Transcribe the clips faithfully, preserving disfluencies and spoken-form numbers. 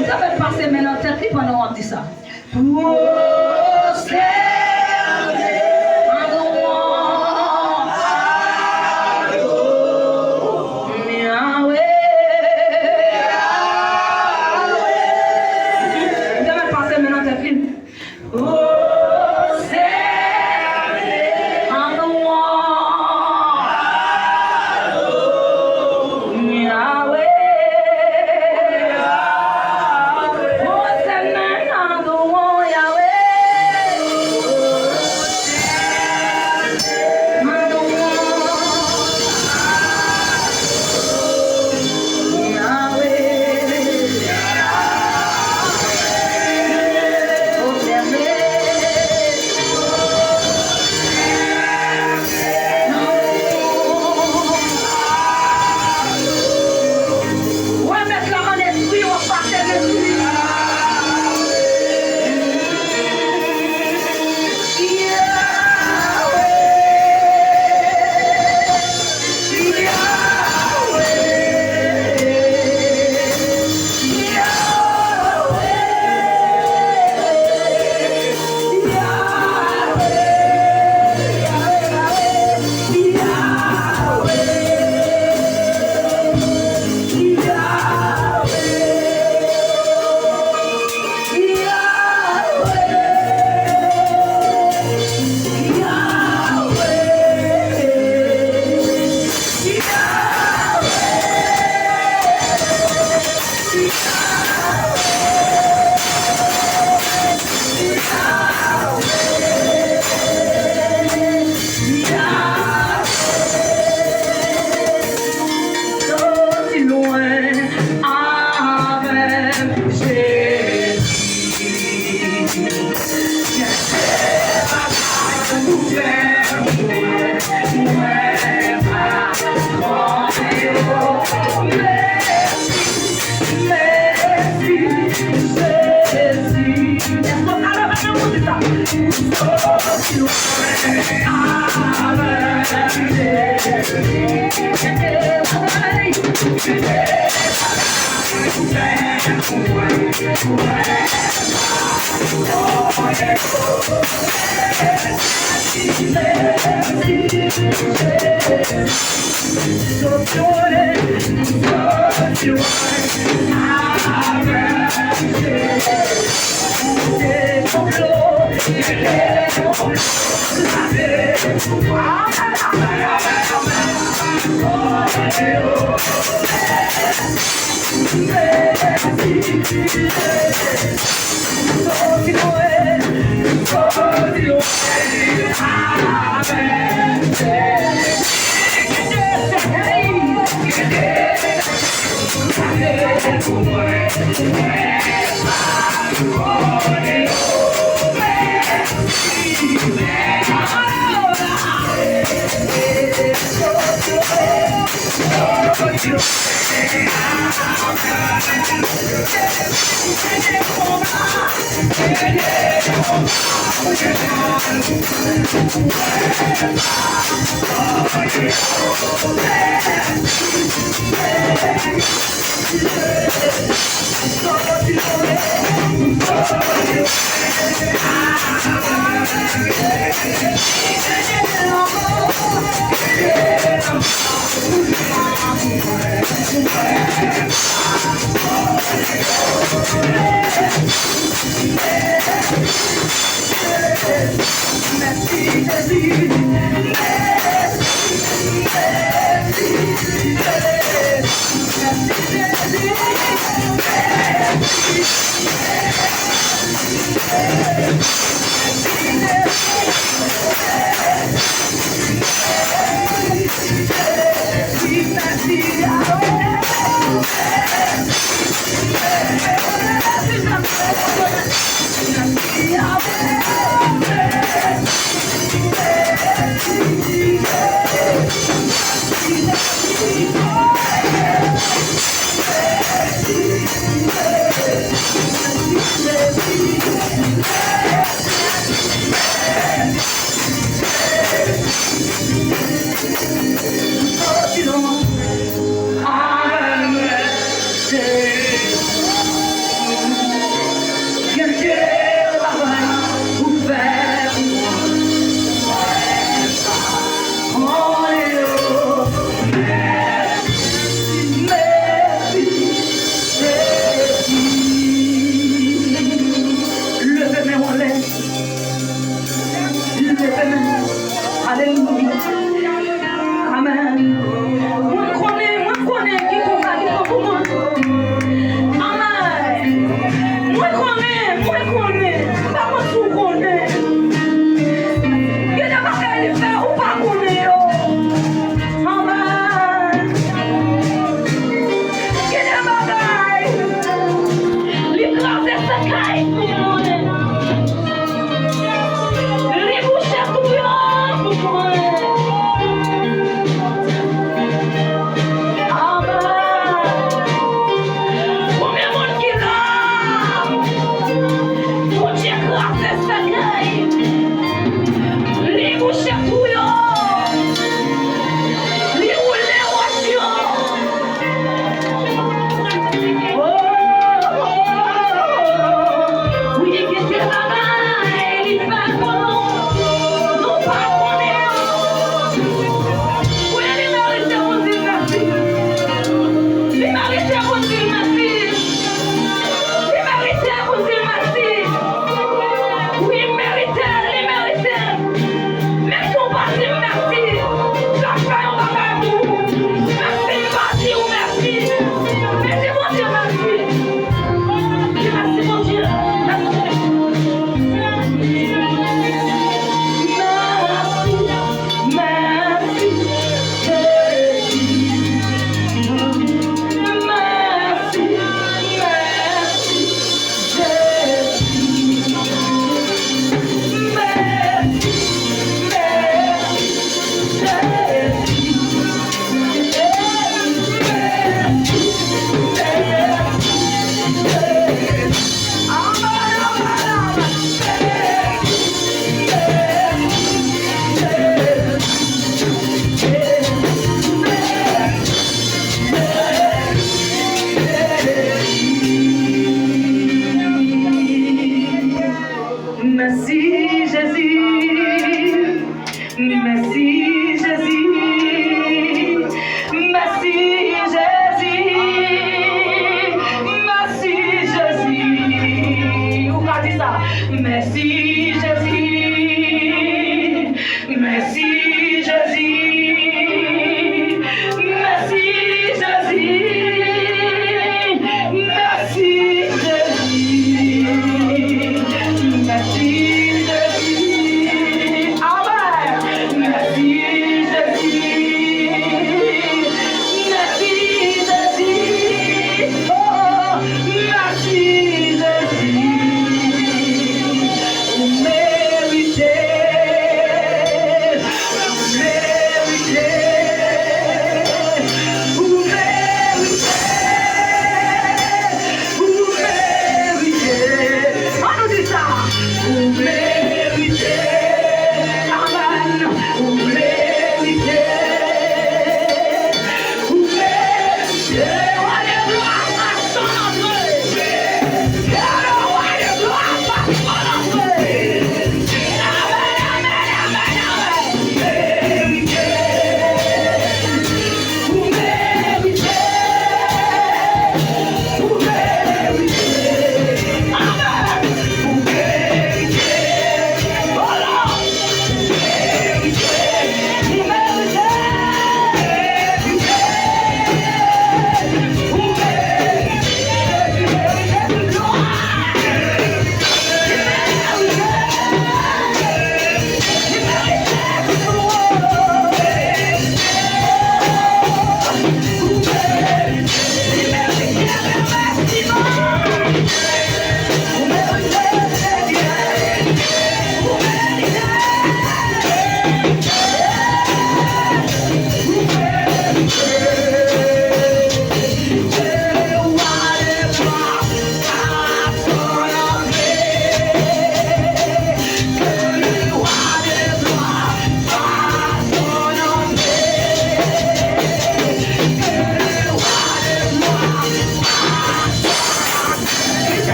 Ou ta mèt pase men nan tèt li pandan w ap di sa. Pwostène, adore, Yahweh. Ou ta mèt pase men nan tèt li. Pwostène, adore, Yahweh. Pwostène, adore, Yahweh. Adore, Yahweh. Pwostène. Remèt la an espri, w ap pase men sou li. Soti lwen avèk Jezi. Chèche bagay pou fè mwen, mwen pa konnen yo. Mèsi, mèsi, Jezi. Èske w ka leve men pou di sa? Soti lwen avèk Jezi. Chèche bagay. Amèn. Mwen konnen, mwen konnen ki konba ki pran pou mwen. Amèn. Mwen konnen, mwen konnen. M pa konn si w konnen. Gen de bagay li fè ou pa konnen yo. Amèn. Gen de bagay li kraze sèkèy pou mwen. Li bouche tou yo pou mwen.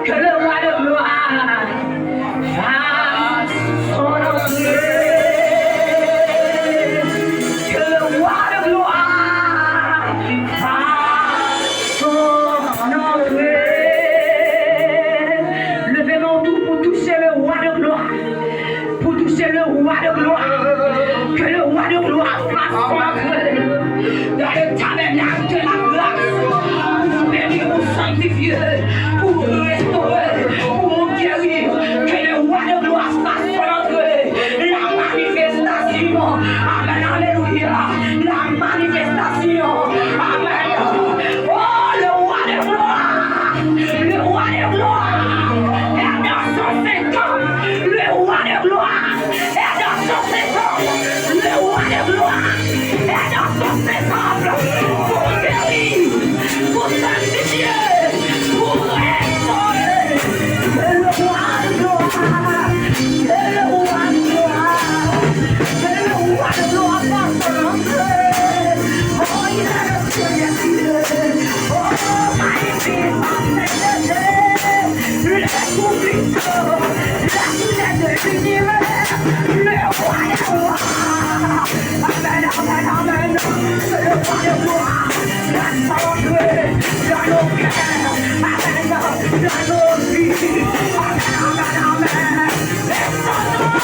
Que le roi de gloire fasse son entrée. Que le roi de gloire fasse son entrée. Leve men w tou pou touche le roi de gloire. Pour toucher le roi de gloire. Que le roi de gloire fasse son entrée dans le tabernacle de la grâce. Pour bénir, pour sanctifier, pour restaurer, pour guérir. Que le roi de gloire fasse son entrée. La manifestation. Amen, alléluia. La manifestation. Amen. Oh, le roi de gloire. Le roi de gloire est dans son séjour. Le roi de gloire est dans son séjour. Le roi de gloire est dans son séjour. Pour guérir, pour sanctifier, pour restaurer. Le roi de gloire, le roi de gloire, le roi de gloire va s'entrer. Oh, il est le Seigneur qui est. Oh, magnifique, le Tout-Puissant, l'architecte de l'univers, le roi des rois. Amen, amen, amen. Que le roi de gloire va s'entrer dans nos cœurs. Amen. Dans nos vies. Amen, amen, amen. Descendons.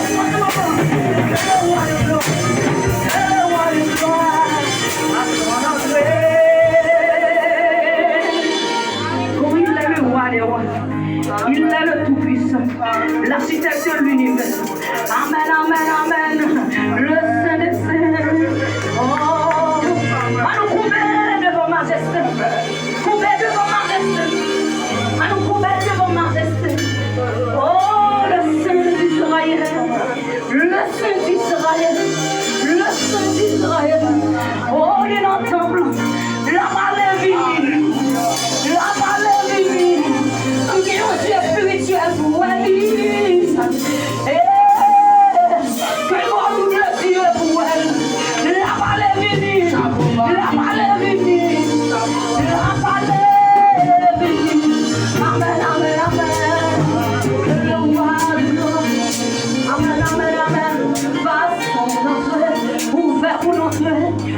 Descendons. Que le roi de gloire. Que le roi de gloire va s'entrer. Car il est le roi des rois. Il est le Tout-Puissant. L'architecte de l'univers. Amen, amen, amen. Le Saint des Saints. Oh, ann nou koube devan majeste. Koube devan majeste. Ann nou koube devan majeste. Oh, le Saint d'Israël. Le Saint d'Israël. Le Saint d'Israël. Oh, li nan tanp lan. L ap ale vini. L ap ale vini. M gen yon je espirityèl pou wè li. Eh, ke mò m de Dye pou wè l. L ap ale vini. L ap ale vini. L ap ale vini. Amen, amen, amen. Ke le roi de gloire. Amen, amen, amen. Fasse son entrée. Ouvè pou l antre.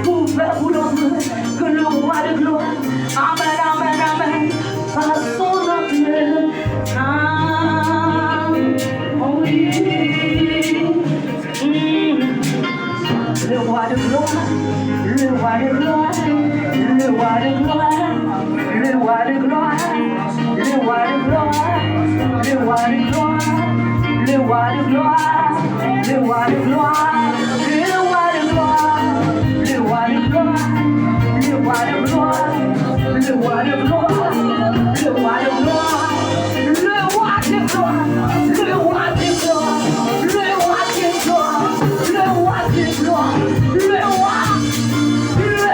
Ouvè pou l antre. Que le roi de gloire. Amen, amen, amen. Fasse son entrée. Ah, oh oui. Mm. Le roi de gloire, le roi de gloire, le roi de gloire, le roi de gloire, le roi de gloire, le roi de gloire, le roi de gloire, le roi de gloire, le roi de gloire, le roi de gloire, le roi de gloire, le roi de gloire, le roi de gloire, le roi de gloire, le roi de gloire, le roi de gloire, le roi de gloire, le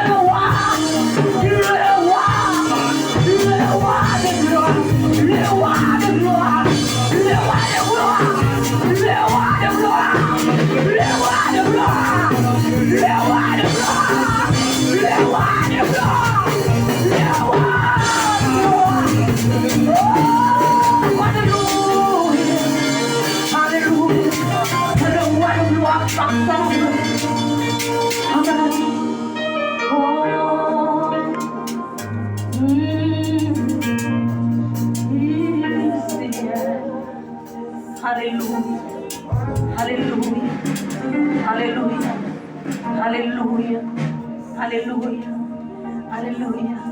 roi, le roi, le roi, le roi de gloire, le roi de gloire, le roi de gloire, le roi de gloire, Pastè, amen. Oh. Mm. Mm, Senyè. Alelouya. Alelouya. Alelouya. Alelouya. Alelouya. Alelouya.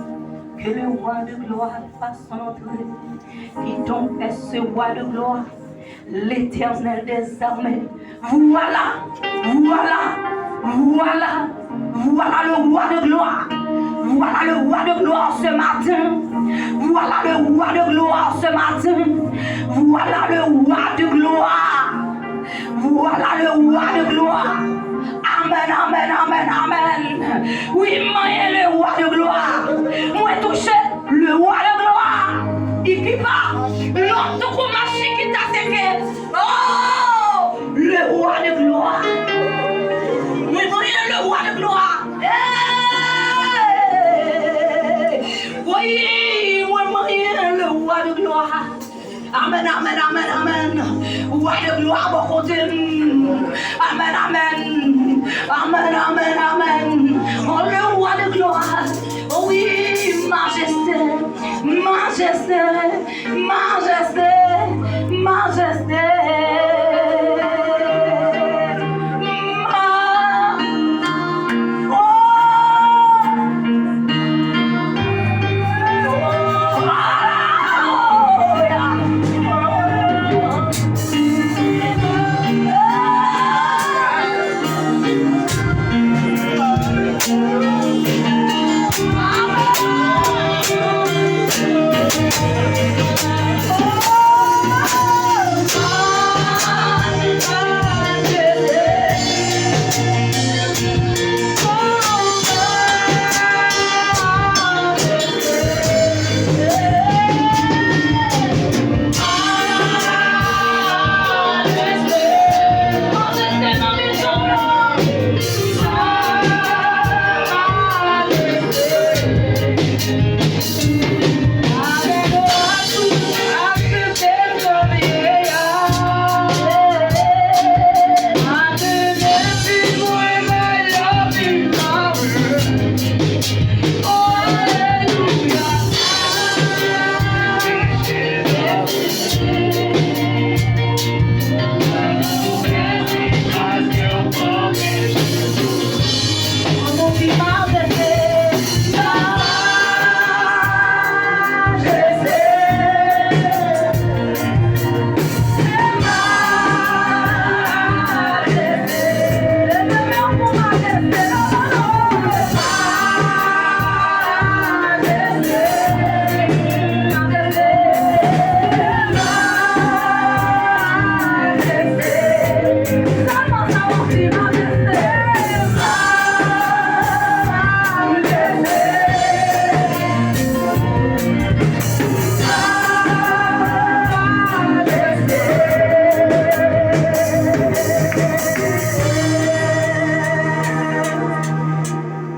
Que le roi de gloire fasse son entrée. Quiconque est ce roi de gloire, l'Éternel des armées. Voilà, voilà, voilà, voilà le roi de gloire. Voilà le roi de gloire ce matin. Voilà le roi de gloire ce matin. Voilà le roi de gloire. Voilà le roi de gloire. Amen, amen, amen, amen. Wi, mwen ye le roi de gloire. Mwen touche le roi de gloire. Ikipa, loto kumashikita seke. Oh, le roi de gloire. Mwen, mwen ye le roi de gloire. Hey! Wi, mwen, mwen ye le roi de gloire. Amen, amen, amen, amen. Roi de gloire, bò kote m. Amen, amen. Amen, amen, amen. Oh, le roi de gloire. Oh oui, majesté, majesté, majesté, majesté. Ma-, oh.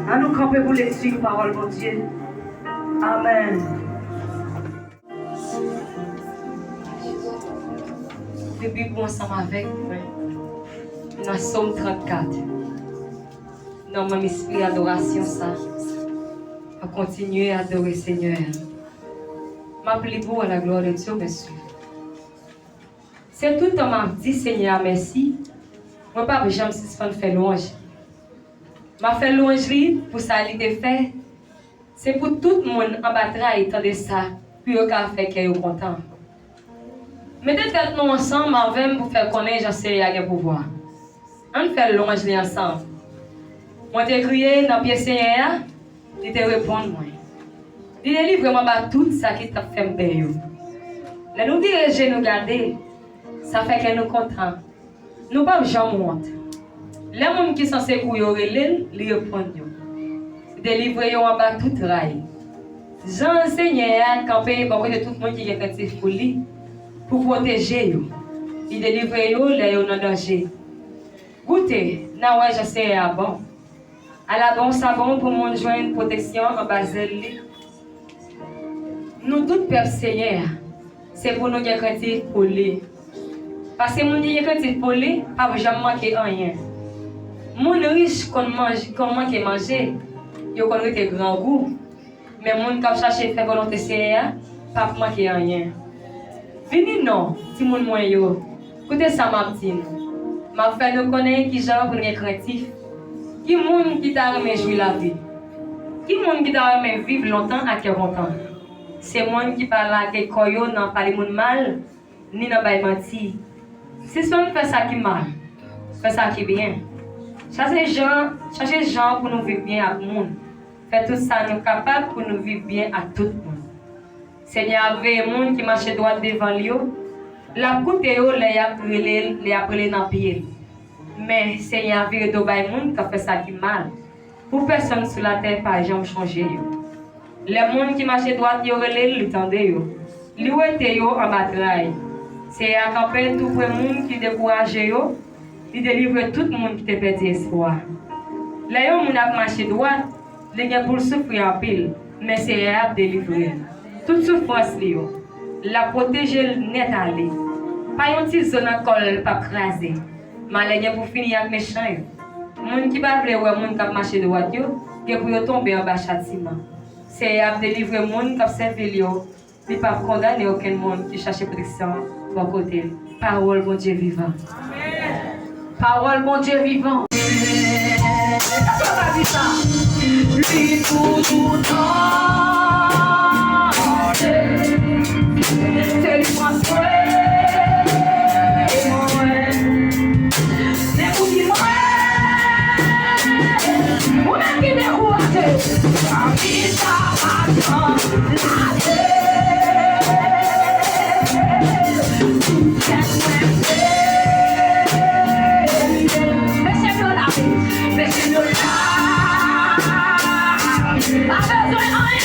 An nou kanpe pou lekti pawòl Bondye. Amèn. Li Bib ou ansanm avèk mwen nan Sòm trannkat. Nan menm espri adorasyon sa, an kontinye adore Senyè a. M ap li pou a la glwa de Dye, mesye. Se tout tan m ap di Senyè a mèsi, mwen p ap janm sispann fè lwanj. M ap fè lwanj li pou sa li te fè. Se pou tout moun anba tray tande sa, pou yo ka fè kè yo kontan. Mete tèt nou ansanm avè m pou fè konnen jan Senyè a gen pouvwa. Ann fè lwanj li ansanm. Mwen te kriye nan pye Senyè a, li te reponn mwen. Li delivre m anba tout sa ki t ap fè m pè yo. Lè nou vire je nou gade, sa fè kè nou kontan. Nou p ap janm wont. Lè moun ki san sekou yo rele l, li reponn yo. Li delivre yo anba tout tray. Zanj Senyè a kanpe bò kote tout moun ki gen krentif pou li, pou pwoteje yo. Li delivre yo lè yo nan danje. Goute, n a wè jan Senyè a bon. Ala bon sa bon pou moun jwenn pwoteksyon anba zèl li. Nou tout pèp Senyè a, se pou nou gen krentif pou li. Paske moun ki gen krentif pou li p ap janm manke anyen. Moun rich konn manje, konn manke manje, yo konn rete grangou. Men moun k ap chache fè volonte Seyè a p ap manke anyen. Vini non, timoun mwen yo, koute sa m ap di nou. M ap fè nou konnen kijan pou nou gen krentif. Ki moun ki ta renmen jwi lavi? Ki moun ki ta renmen viv lontan ak kè kontan? Se moun ki pa lage kò yo nan pale moun mal, ni nan bay manti. Sispann fè sa ki mal, fè sa ki byen. Chache jan, chache jan pou nou viv byen ak moun. Fè tout sa nou kapab pou nou viv byen ak tout moun. Senyè a ap veye moun ki mache dwat devan l yo. L ap koute yo lè y ap rele l, lè y ap rele nan pye l. Men, Senyè a vire do bay moun k ap fè sa ki mal. Pou pèsonn sou latè pa janm chonje yo. Lè moun ki mache dwat yo rele l, li tande yo. Li wete yo anba tray. Seyè a kanpe toupre moun ki dekouraje yo. Li delivre tout moun ki te pèdi espwa. Lè yon moun ap mache dwat, li gen pou l soufri anpil, men Seyè a ap delivre l. Tout soufrans li yo, l ap pwoteje l nèt ale. Pa yon ti zo nan kò l p ap kraze. Malè gen pou fini ak mechan yo. Moun ki pa vle wè moun k ap mache dwat yo, gen pou yo tonbe anba chatiman. Seyè a ap delivre moun k ap sèvi l yo. Li p ap kondane okenn moun ki chache pwoteksyon bò kote l. Pawòl Bondye vivan. Pawòl Bondye vivan. Èske w ka di sa? Li toujou tande. Se li mwen kwè. Men pou ki mwen, ou menm ki dekouraje, anvi sa pa tan lage. Tout tèt mwen peye. Mesye yo lave, mesye yo lave. Pa bezwen anyen.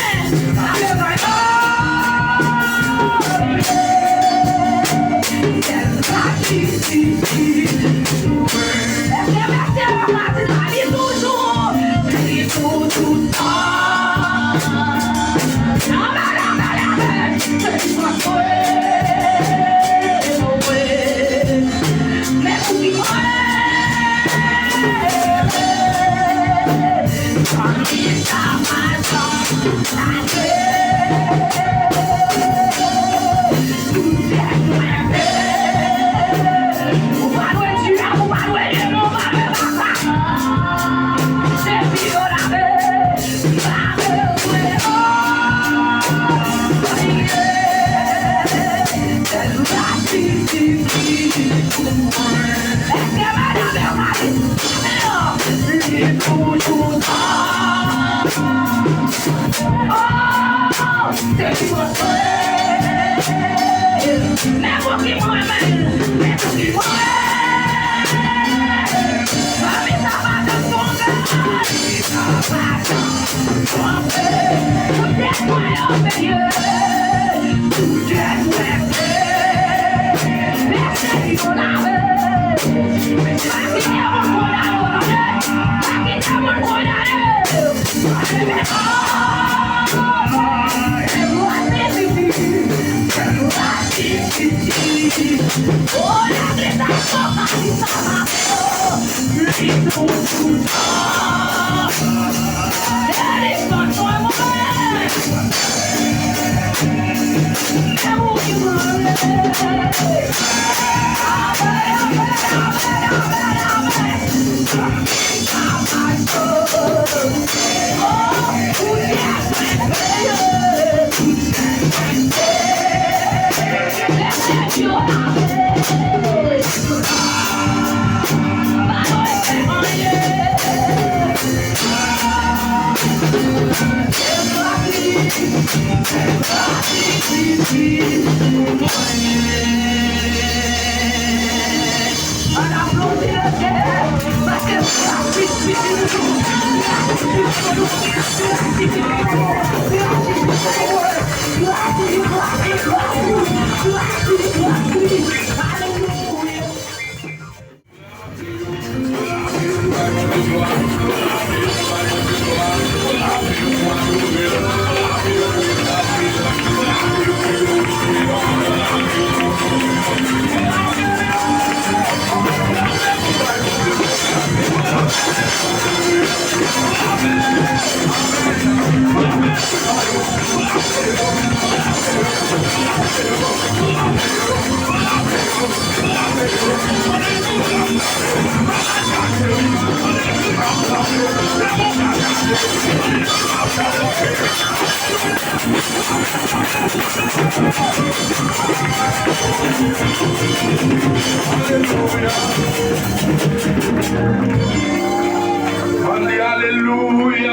Alelouya. Ann di alelouya.